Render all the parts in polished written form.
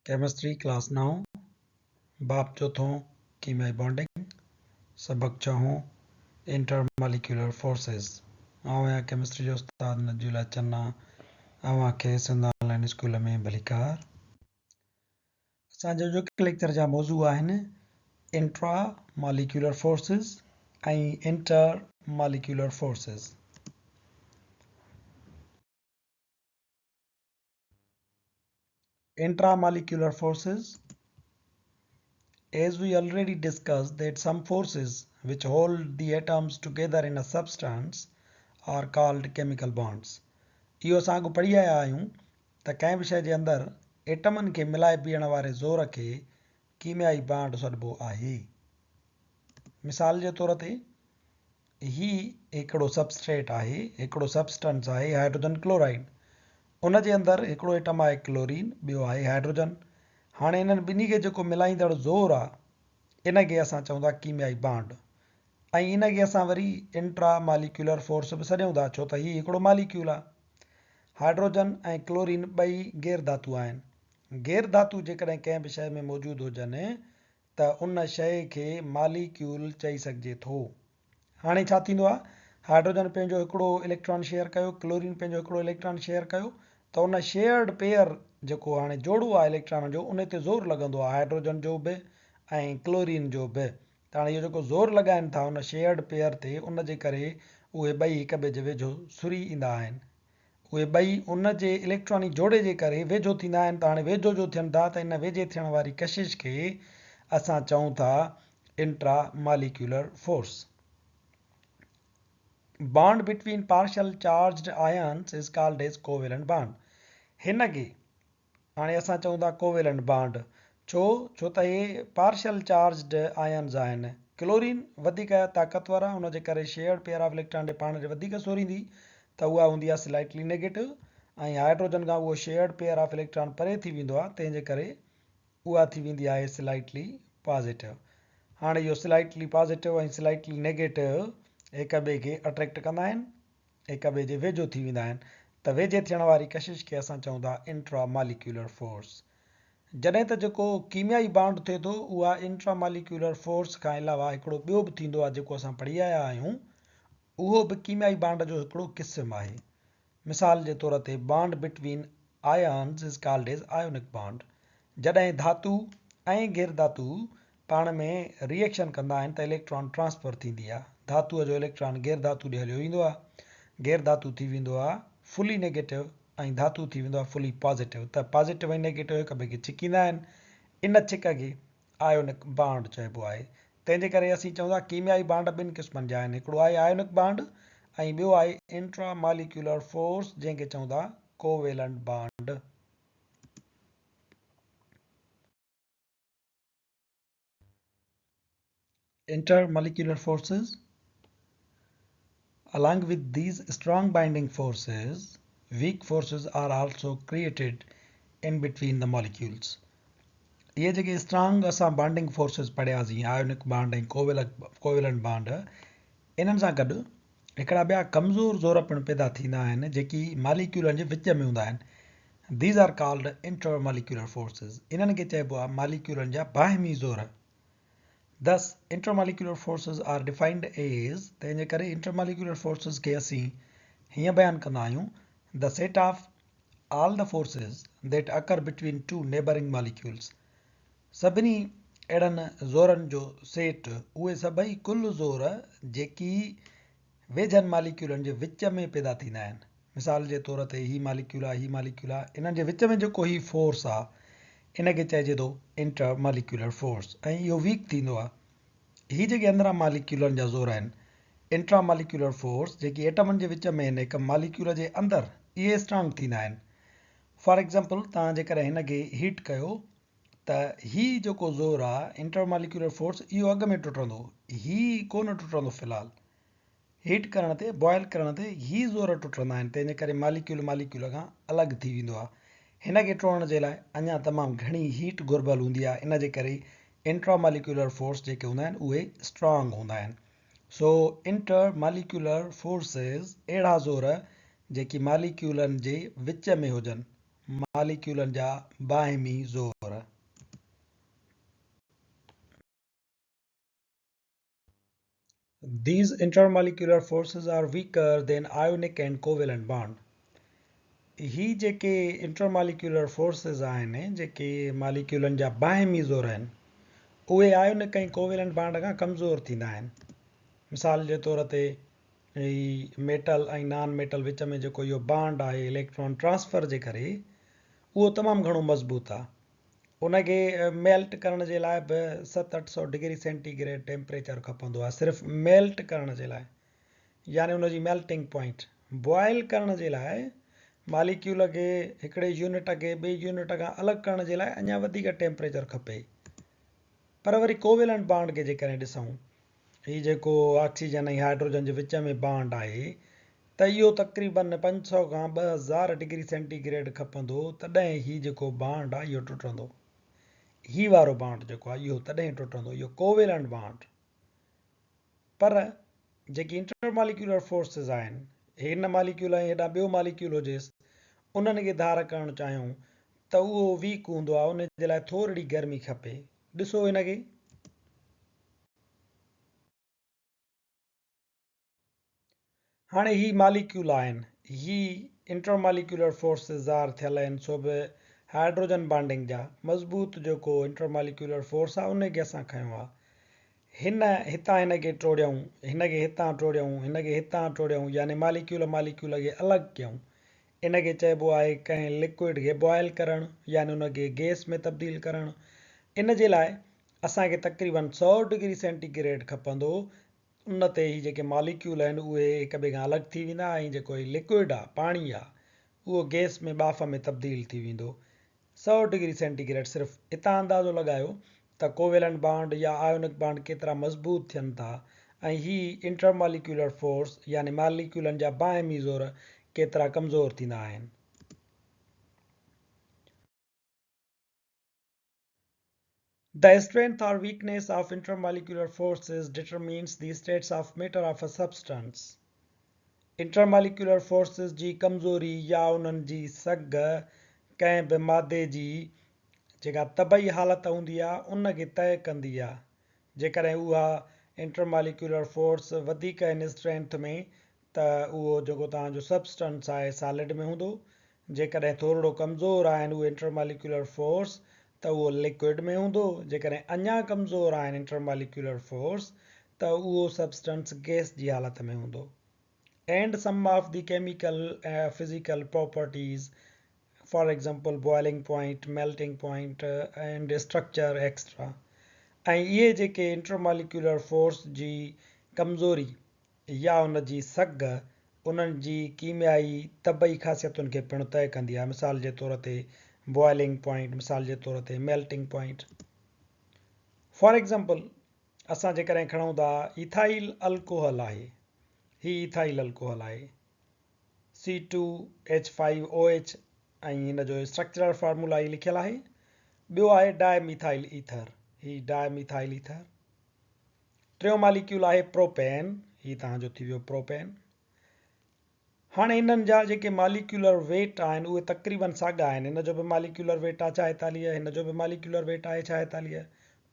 Chemistry class نائون، باب چوٿون ڪيميائي بانڊنگ، سبق ڇهون انٽر ماليڪيولر فورسز. آئون آهيان ڪيمسٽري جو استاد نجي الله چنا اوهان کي سنڌ آن لائين اسڪول ۾ ڀليڪار. اسان جا اڄوڪي ليڪچر جا موضوع آهن intra molecular forces ۽ intermolecular forces. Intramolecular forces. As we already discussed that some forces which hold the atoms together in a substance are called chemical bonds. اهو اسان اڳ پڙهي آيا آهيون ته ڪنهن به شيء جي اندر ايٽمن کي ملائي بيهڻ واري زور کي ڪيميائي بانڊ سڏبو آهي. مثال جي طور تي هي هڪڙو سبسٽريٽ آهي، هڪڙو سبسٽنس آهي هائڊروجن ڪلورائيڊ. ان جي اندر هڪڙو ايٽم آهي ڪلورين، ٻيو آهي هائڊروجن. هاڻي انهن ٻنهي کي جيڪو ملائيندڙ زور آ، ان کي اسان چئون ٿا ڪيميائي بانڊ ۽ ان کي اسان وري انٽرا ماليڪيولر فورس به سڏيون ٿا ڇو ته هي هڪڙو ماليڪيول آ. هائڊروجن ۽ ڪلورين ٻئي غير ڌاتو آهن. غير ڌاتو جيڪڏهن ڪنهن به شيء ۾ موجود هجن ته ان شيء کي ماليڪيول چئي سگهجي ٿو. هاڻي ڇا ٿيندو آهي؟ هائڊروجن پنهنجو هڪڙو اليڪٽران شيئر ڪيو، ڪلورين پنهنجو هڪڙو اليڪٽران شيئر ڪيو ته ان شيئرڊ پيئر جيڪو هاڻي جوڙو آهي اليڪٽرانن جو ان تي زور لڳندو آهي هائڊروجن جو به ۽ ڪلورين جو به ته هاڻي اهو جيڪو زور لڳائن ٿا ان شيئرڊ پيئر تي ان جي ڪري اهي ٻئي هڪ ٻئي جي ويجهو سري ايندا آهن. اهي ٻئي ان جي اليڪٽراني جوڙي جي ڪري ويجهو ٿيندا آهن ته هاڻي ويجهو جو ٿين ٿا ته ان ويجهي ٿيڻ واري ڪشش کي اسان چئون ٿا intra molecular force. Bond between partial charged ions is called as covalent bond. هن کي هاڻي اسان چئون ٿا ڪوويلنٽ بانڊ ڇو؟ ڇو ته اهي پارشل چارجڊ آئنز آهن. ڪلورين وڌيڪ طاقتور آهي ان جي ڪري شيئرڊ پيئر آف اليڪٽران ڏي پاڻ ڏي وڌيڪ سوريندي ته اها هوندي آهي سلائٽلي نيگيٽو ۽ هائڊروجن کان اهو شيئرڊ پيئر آف اليڪٽران پري ٿي ويندو آهي تنهن جي ڪري اها ٿي ويندي آهي سلائٽلي پازيٽو. هاڻي اهو سلائٽلي پازيٽو ۽ سلائٽلي نيگيٽو هڪ ٻئي کي اٽريڪٽ ڪندا آهن. هڪ ٻئي جي ويجهو ٿي ويندا آهن ته ويجهي ٿيڻ واري ڪشش کي اسان چئون ٿا انٽرا ماليڪيولر فورس. جڏهن ته جيڪو ڪيميائي بانڊ ٿئي ٿو اها انٽرا ماليڪيولر فورس کان علاوه هڪڙو ٻيو به ٿيندو آهي جيڪو اسان پڙهي آيا آهيون اهو به ڪيميائي بانڊ جو هڪڙو قسم آهي. مثال جي طور تي bond between ions is called as ionic bond. جڏهن ڌاتو ۽ غير ڌاتو پاڻ ۾ ري ايڪشن ڪندا آهن ته اليڪٽران ٽرانسفر ٿيندي آهي. ڌاتوء جو اليڪٽران غير ڌاتو ڏي هليو ويندو آهي. غير ڌاتو ٿي ويندو آهي فلي نيگيٽو ۽ ڌاتو ٿي ويندو آهي فلي پازيٽو ته پازيٽو ۽ نيگيٽو هڪ ٻئي کي ڇڪيندا آهن. ان ڇڪ کي آيونڪ بانڊ چئبو آهي. تنهن جي ڪري اسين چئون ٿا ڪيميائي بانڊ ٻن قسمن جا آهن هڪڙو آهي آيونڪ بانڊ ۽ ٻيو آهي انٽرا ماليڪيولر فورس جنهن کي چئون ٿا covalent bond. Intermolecular forces, Along with these strong binding forces, weak forces are also created in between the molecules. اهي جيڪي اسٽرانگ اسان بانڊنگ فورسز پڙهياسين آيونڪ بانڊ ۽ ڪوويلنٽ بانڊ انهن سان گڏ هڪڙا ٻيا ڪمزور زور پڻ پيدا ٿيندا آهن جيڪي ماليڪيولن جي وچ ۾ هوندا آهن These are called intermolecular forces انهن کي چئبو آهي ماليڪيولن جا باهمي زور Thus intermolecular forces are defined as تنهن جي ڪري intermolecular forces کي اسين هيئن بيان ڪندا آهيون The set of all the forces that occur between two neighboring molecules سڀني اهڙن زورن جو سيٽ، اهي سڀئي ڪل زور جيڪي ويجهن ماليڪيولن جي وچ ۾ پيدا ٿيندا آهن. مثال جي طور تي هي ماليڪيول آهي، هي ماليڪيول آهي، انهن جي وچ ۾ جيڪو هي فورس آهي، ان کي چئجي ٿو انٽر ماليڪيولر فورس ۽ اهو ويڪ ٿيندو آهي. هي جيڪي اندران ماليڪيولن جا زور آهن، انٽرا ماليڪيولر فورس، جيڪي ايٽمن جي وچ ۾ آهن هڪ ماليڪيول جي اندر، اهي اسٽرانگ ٿيندا آهن. فار ايگزامپل توهان جيڪڏهن هن کي هيٽ ڪيو ته هي جيڪو زور آ انٽر ماليڪيولر فورس اهو اڳ ۾ ٽٽندو هي ڪو نه ٽٽندو في الحال هيٽ ڪرڻ تي بوائل ڪرڻ تي هي زور ٽٽندا آهن تنهن جي ڪري ماليڪيول ماليڪيول کان الڳ ٿي ويندو آ هن کي ٽوڙڻ جي لاء اڃا تمام گهڻي هيٽ گهربل هوندي آ ان جي ڪري انٽرا ماليڪيولر فورس جيڪي هوندا آهن اهي اسٽرانگ هوندا آهن سو انٽر ماليڪيولر فورسز اهڙا زور جيڪي ماليڪيولن جي وچ ۾ هجن. ماليڪيولن جا باهمي زور. These intermolecular forces are weaker than ionic and covalent bond. هي جيڪي انٽرماليڪيولر فورسز آهن، جيڪي ماليڪيولن جا باهمي زور آهن، اهي آيونڪ ۽ ڪوويلنٽ بانڊ کان ڪمزور ٿيندا آهن. مثال جي طور تي هي ميٽل ۽ نان ميٽل وچ ۾ جيڪو اهو بانڊ آهي اليڪٽران ٽرانسفر جي ڪري، اهو تمام گهڻو مضبوط آهي. ان کي ميلٽ ڪرڻ جي لاء به ست اٺ سو ڊگري سينٽي گريڊ ٽيمپريچر کپندو آهي صرف ميلٽ ڪرڻ جي لاء يعني ان جي ميلٽنگ پوائنٽ. بوائل ڪرڻ جي لاء ماليڪيول کي هڪڙي يونٽ کي ٻئي يونٽ کان الڳ ڪرڻ جي لاء اڃا وڌيڪ ٽيمپريچر کپي. پر وري ڪوويلنٽ بانڊ کي جيڪڏهن ڏسون هي جيڪو آڪسيجن ۽ هائڊروجن جي وچ ۾ بانڊ آهي ته اهو تقريبن 500 کان 2000 ڊگري سينٽي گريڊ کپندو تڏهن هي جيڪو بانڊ آهي اهو ٽٽندو. هي وارو بانڊ جيڪو آهي اهو تڏهن ٽٽندو اهو ڪوويلنٽ بانڊ. پر جيڪي انٽرماليڪيولر فورسز آهن هن ماليڪيول ۽ هيڏانهن ٻيو ماليڪيول هجيس انهن کي ڌار ڪرڻ چاهيون ته اهو ويڪ هوندو آهي ان جي لاء ٿورڙي گرمي کپي. ڏسو هن کي. هاڻي هي ماليڪيول آهن، هي انٽرماليڪيولر فورسز ظاهر ٿيل آهن سو به هائڊروجن بانڊنگ جا مضبوط جيڪو انٽرماليڪيولر فورس آهي ان کي اسان کنيو آهي. هن هتان هن کي ٽوڙيائون، هن کي هتان ٽوڙيائون، هن کي هتان ٽوڙيائون يعني ماليڪيول ماليڪيول کي الڳ ڪيائون. ان کي چئبو آهي ڪنهن لڪوئڊ کي بوائل ڪرڻ يعني ان کي گيس ۾ تبديل ڪرڻ. ان جي لاء اسان کي تقريبن سئو ڊگري سينٽي گريڊ کپندو ان تي هي جيڪي ماليڪيول آهن اهي هڪ ٻئي کان الڳ ٿي ويندا ۽ جيڪو هي لڪوئڊ آهي پاڻي آهي اهو گيس ۾ ٻاڦ ۾ تبديل ٿي ويندو. سئو ڊگري سينٽي گريڊ صرف اتان اندازو لڳايو ته ڪوويلنٽ بانڊ يا آيونڪ بانڊ ڪيترا مضبوط ٿين ٿا ۽ هي انٽرماليڪيولر فورس يعني ماليڪيولن جا باهمي زور ڪيترا ڪمزور ٿيندا آهن. The strength or weakness of intermolecular forces determines the states of matter of a substance. Intermolecular forces جي ڪمزوري يا انهن جي سگهه ڪنهن به مادي جي جيڪا طبعي حالت هوندي آهي ان کي طئي ڪندي آهي. جيڪڏهن اها انٽرماليڪيولر فورس وڌيڪ آهن اسٽرينٿ ۾ ته اهو جيڪو توهان جو سبسٽنس آهي سالڊ ۾ هوندو، جيڪڏهن ٿورڙو ڪمزور آهن اهي انٽرماليڪيولر فورس ته اهو لڪوئڊ ۾ هوندو، جيڪڏهن اڃا ڪمزور آهن انٽرماليڪيولر فورس ته اهو سبسٽنس گئس جي حالت ۾ هوندو. And some of the chemical physical properties for example boiling point, melting point and structure etcetera ۽ اهي جيڪي انٽرماليڪيولر فورس جي ڪمزوري يا ان جي سگهه انهن جي ڪيميائي طبعي خاصيتن کي پڻ طئي ڪندي آهي، مثال جي طور تي بوائلنگ پوائنٽ، مثال جي طور تي ميلٽنگ پوائنٽ. فار ايگزامپل اسان جيڪڏهن کڻون ٿا ايٿائيل الڪوحل آهي، هي ايٿائيل الڪوحل آهي C two H five O H ۽ هن جو اسٽرڪچرل فارمولا هي لکيل آهي. ٻيو آهي ڊائي ميٿائيل ايٿر، هي ڊائي ميٿائيل ايٿر. ٽيون ماليڪيول آهي پروپين، هي توهان جو ٿي ويو پروپين. هاڻي انهن جا جيڪي ماليڪيولر ويٽ آهن اهي تقريبن ساڳا آهن. هن جو به ماليڪيولر ويٽ آهي ڇاهيتاليهه، هن جو به ماليڪيولر ويٽ آهي ڇاهيتاليهه،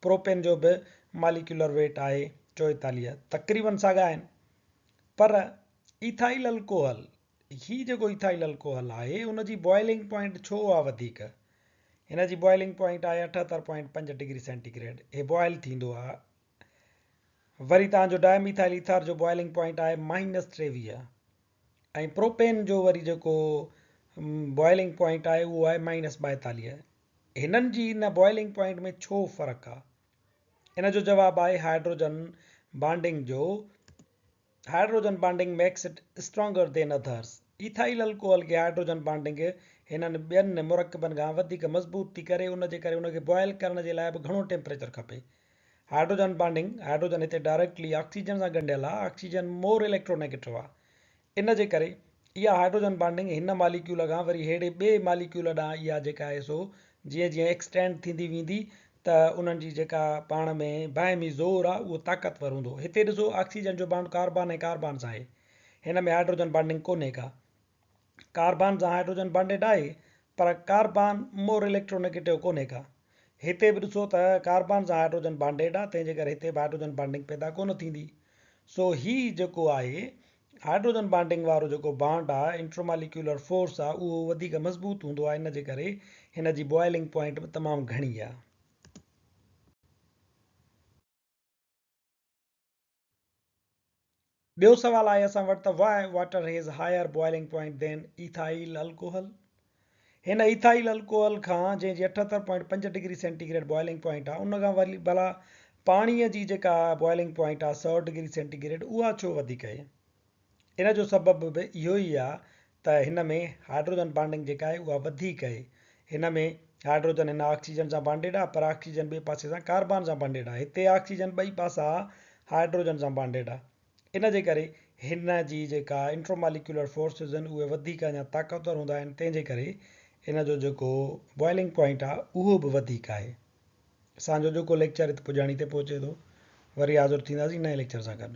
پروپين جو به ماليڪيولر ويٽ آهي چوئيتاليهه، تقريبن ساڳا آهن. پر ايٿائيل الڪوحل، هي جيڪو ايٿائيل الڪوحل آهي ان جي بوائلنگ پوائنٽ ڇو آهي وڌيڪ؟ هن جي بوائلنگ پوائنٽ آهي اٺهتر پوائنٽ پنج ڊگري سينٽي گريڊ، هي بوائل ٿيندو آهي. وري توهان جو ڊائي ميٿائل ايٿار جو بوائلنگ پوائنٽ آهي مائنس ٽيويهه ۽ پروپين جو وري جيڪو بوائلنگ پوائنٽ آهي اهو آهي مائنس ٻائيتاليهه. هنن جي ان بوائلنگ پوائنٽ ۾ ڇو فرق آهي؟ ان جو جواب آهي هائڊروجن بانڊنگ جو. Hydrogen bonding makes it stronger than others. Ethyl alcohol کي هائڊروجن بانڊنگ هنن ٻين مرڪبن کان وڌيڪ مضبوط ٿي ڪري ان جي ڪري ان کي بوائل ڪرڻ جي لاء به گهڻو ٽيمپريچر کپي. هائڊروجن بانڊنگ، هائڊروجن هتي ڊائريڪٽلي آڪسيجن سان ڳنڍيل آهي، آڪسيجن مور اليڪٽرونيگيٽو آهي. ان جي ڪري اها هائڊروجن بانڊنگ هن ماليڪيول کان وري ههڙي ٻئي ماليڪيول ڏانهن اها جيڪا آهي سو جيئن جيئن ايڪسٽينڊ ٿيندي ويندي ته انهن جي جيڪا پاڻ ۾ باهمي زور آهي اهو طاقتور هوندو. هتي ڏسو آڪسيجن جو بانڊ ڪاربان ۽ ڪاربان سان آهي. هن ۾ هائڊروجن بانڊنگ ڪونهي ڪا. ڪاربان سان هائڊروجن بانڊيڊ آهي پر ڪاربان مور اليڪٽرونيگيٽو ڪونهي ڪا. هتي به ڏسو ته ڪاربان سان هائڊروجن بانڊيڊ آ تنهن جي ڪري هتي به هائڊروجن بانڊنگ پيدا ڪونه ٿيندي. سو هي جيڪو آهي هائڊروجن بانڊنگ وارو جيڪو بانڊ آ انٽرماليڪيولر فورس آ اهو وڌيڪ مضبوط هوندو آ ان جي ڪري هن جي بوائلنگ پوائنٽ به تمام گهڻي آ. ٻيو سوال آهي اسان وٽ ته why water has higher boiling point than ethyl alcohol? هن ايٿائيل الڪوحل کان جنهن جي 78.5 degree centi grade boiling point آهي ان کان وري ڀلا پاڻيء جي جيڪا بوائلنگ پوائنٽ آهي 100 ڊگري سينٽي گريڊ اها ڇو وڌيڪ آهي؟ ان جو سبب به اهو ئي آهي ته هن ۾ هائڊروجن بانڊنگ جيڪا آهي اها وڌيڪ آهي. هن ۾ هائڊروجن هن آڪسيجن سان بانڊيڊ آهي پر آڪسيجن ٻئي پاسي سان ڪاربان سان بانڊيڊ آهي. هتي آڪسيجن ٻئي پاسا هائڊروجن سان بانڊيڊ آهي. ان جي ڪري هن جي جيڪا انٽرماليڪيولر فورسز آهن اهي وڌيڪ اڃا طاقتور هوندا آهن تنهن جي ڪري ان جو جيڪو بوائلنگ پوائنٽ آهي اهو به وڌيڪ آهي. اسان جو اڄوڪو ليڪچر هت پڄاڻي تي پهچي ٿو. وري حاضر ٿينداسين نئين ليڪچر سان گڏ.